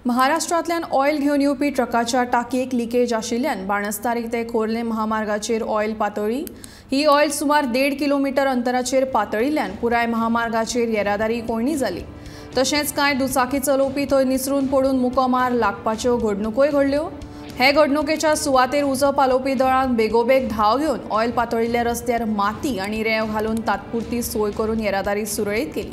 महाराष्ट्रांतल्यान oil घेवन येवपी ट्रकाच्या टाकयेक leakage आशिल्ल्यान बाणस्तारी ते खोर्ले महामार्गाचेर ऑयल पातळ्ळी. ही ऑयल सुमार 1.5 किलोमीटर अंतराचेर पातळिल्ल्यान पुराय महामार्गाचेर येरादारी कोंयडी जाली. तशेंच कांय दुचाकी चलोवपी थंय निसरून पडून मुको मार लागपाच्यो घडणुकोय घडल्यो. हे घडणुकेच्या सुवातेर उजो पालोवपी दळान बेगोबेग धांव घेवन ऑयल पातळिल्ल्या रस्त्यार माती आनी रेंव घालून तात्पुरती सोय करून येरादारी सुरळीत केली.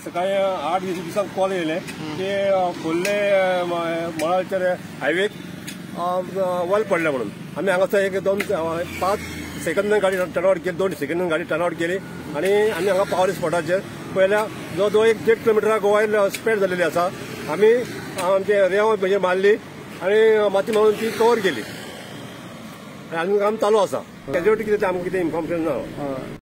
सकाळी 8 दिसांक कॉल येयले की खोर्ले मळाचेर हायवेक वल पडले म्हणून. आमी हांगासर एक 2-5 सेकंदान गाडी टर्नआवट केली, 2 सेकंदान गाडी टर्नआवट केली आनी आमी हांगा पावले स्पॉटाचेर. पळयल्यार जवळ जवळ 1.5 किलोमिटरा गोवा स्प्रेड जाल्लेली आसा. आमी आमचे रेंव म्हणजे मारली आनी माती मारून ती कवर केली आनी आमकां काम चालू आसा. कॅज्युअलिटी कितें आमकां कितें इन्फॉर्मेशन ना.